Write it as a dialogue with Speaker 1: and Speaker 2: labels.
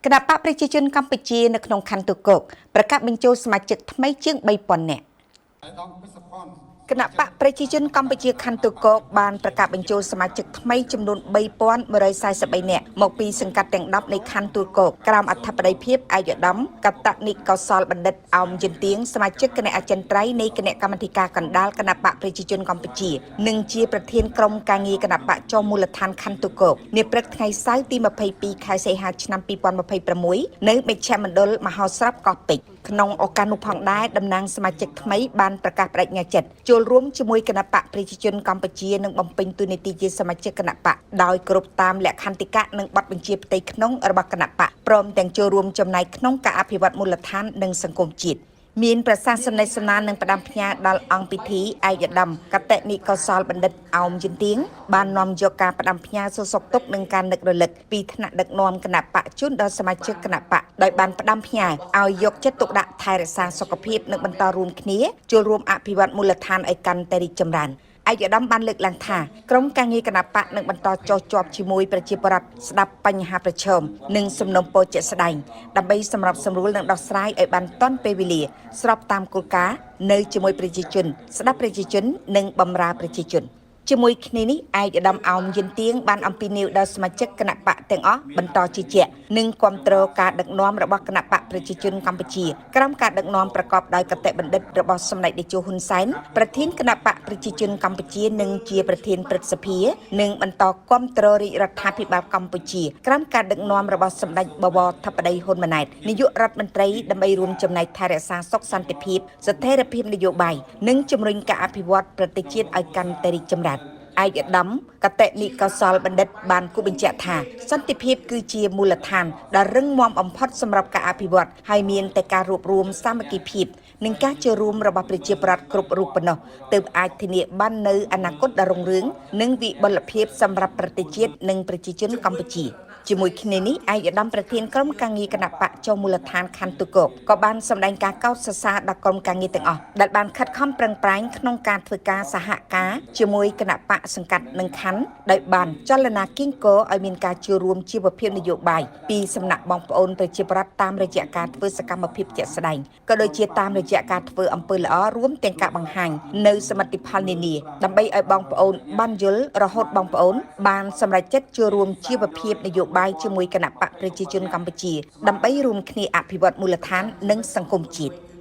Speaker 1: គណបក្សប្រជាជនកម្ពុជានៅក្នុងខណ្ឌទួលគោកប្រកាសបញ្ចូលសមាជិកថ្មីជាង3000នាក់គណបក្សប្រជាជនកម្ពុជាខណ្ឌទួលគោកបានប្រកាសបញ្ចូលសមាជិកថ្មីចំនួន3143នាក់មកពីសង្កាត់ទាំង10នៃខណ្ឌទួលគោកក្រោមអធិបតីភាពឯកឧត្តមកតនិកោសលបណ្ឌិតអោមយិនទៀងសមាជិកគណៈអចិន្ត្រៃយ៍នៃគណៈកម្មាធិការកណ្ដាលគណបក្សប្រជាជនកម្ពុជានិងជាប្រធានក្រុមការងារគណបក្សចុះមូលដ្ឋានខណ្ឌទួលគោកនាព្រឹកថ្ងៃសៅរ៍ទី22ខែសីហាឆ្នាំ2026នៅមជ្ឈមណ្ឌលមហោស្រពកោះពេជ្រក្នុងឱកាសនោះផងដែរតំណាងសមាជិកថ្មីបានប្រកាសបដិញ្ញាចិត្តចូលរួមជាមួយគណបក្សប្រជាជនកម្ពុជានិងបំពេញតួនាទីជាសមាជិកគណបក្សដោយគោរពតាមលក្ខន្តិកៈនិងបទបញ្ជាផ្ទៃក្នុងរបស់គណបក្សព្រមទាំងចូលរួមចំណែកក្នុងការអភិវឌ្ឍមូលដ្ឋាននិងសង្គមជាតិមានប្រសាសន៍សំណេះសំណាលនិងផ្ដាំផ្ញើដល់អង្គពិធីឯកឧត្តមកតនិកោសលបណ្ឌិតអោមយិនទៀងបាននាំយកការផ្ដាំផ្ញើសួរសុខទុក្ខនិងការនឹករលឹកពីថ្នាក់ដឹកនាំគណបក្សជូនដល់សមាជិកគណបក្សដោយបានផ្ដាំផ្ញើឲ្យយកចិត្តទុកដាក់ថែរក្សាសុខភាពនិងបន្តរួមគ្នាចូលរួមអភិវឌ្ឍមូលដ្ឋានឲ្យកាន់តែរីកចម្រើនឯកឧត្តមបានលើកឡើងថាក្រុមការងារគណបក្សនឹងបន្តចុះជាប់ជាមួយប្រជាពលរដ្ឋស្ដាប់បញ្ហាប្រឈមនិងសំណូមពរជាក់ស្ដែងដើម្បីសម្របសម្រួលនិងដោះស្រាយឲ្យបានទាន់ពេលវេលាស្របតាមគោលការណ៍នៅជាមួយប្រជាជន ស្ដាប់ប្រជាជននិងបម្រើប្រជាជនជាមួយគ្នានេះឯកឧត្តមអោមយិនទៀងបានអំពាវនាវដល់សមាជិកគណបក្សទាំងអស់បន្តជឿជាក់និងគាំទ្រការដឹកនាំរបស់គណបក្សប្រជាជនកម្ពុជាក្រោមការដឹកនាំប្រកបដោយគតិបណ្ឌិតរបស់សម្ដេចតេជោហ៊ុនសែនប្រធានគណបក្សប្រជាជនកម្ពុជានិងជាប្រធានព្រឹទ្ធសភានិងបន្តគាំទ្ររាជរដ្ឋាភិបាលកម្ពុជាក្រោមការដឹកនាំរបស់សម្ដេចបវរធិបតីហ៊ុនម៉ាណែតនាយករដ្ឋមន្ត្រីដើម្បីរួមចំណែកថែរក្សាសុខសន្តិភាពស្ថិរភាពនយោបាយនិងជំរុញការអភិវឌ្ឍប្រទេសជាតិឲ្យកាន់តែរីកចម្រើនឯកឧត្តមកតនិកោសលបណ្ឌិតបានគូបញ្ជាក់ថាសន្តិភាពគឺជាមូលដ្ឋានដ៏រឹងមាំបំផុតសម្រាប់ការអភិវឌ្ឍហើយមានតែការរួបរวมសាមគ្គីភាពនិងការចូលរួមរបស់ប្រជាពលរដ្ឋគ្រប់រូបប៉ុណ្ណោះទើបអាចធានាបាននូវអនាគតដ៏រុងរឿងនិងវិបុលភាពសម្រាប់ប្រទេសជាតិនិងប្រជាជនកម្ពុជាជាមួយគ្នានេះឯកឧត្តមប្រធានក្រុមការងារគណបក្សចុះមូលដ្ឋានខណ្ឌទួលគោកក៏បានសម្ដែងការកោតសរសើរដល់ក្រុមការងារទាំងអស់ដែលបានខិតខំប្រឹងប្រែងក្នុងការធ្វើការសហការជាមួយគណបក្សសង្កាត់និងខណ្ឌដោយបានចលនាគៀងគរឲ្យមានការចូលរួមជីវភាពនយោបាយពីសំណាក់បងប្អូនប្រជាពលរដ្ឋតាមរយៈការធ្វើសកម្មភាពជាក់ស្ដែងក៏ដូចជាតាមរយៈការធ្វើអំពើល្អរួមទាំងការបង្ហាញនៅសមិទ្ធផលនានាដើម្បីឲ្យបងប្អូនបានយល់រហូតបងប្អូនបានសម្រេចចិត្តចូលរួមជីវភាពនយោបាយជាមួយគណបក្សប្រជាជនកម្ពុជាដើម្បីរួមគ្នាអភិវឌ្ឍមូលដ្ឋាននិងសង្គមជាតិ។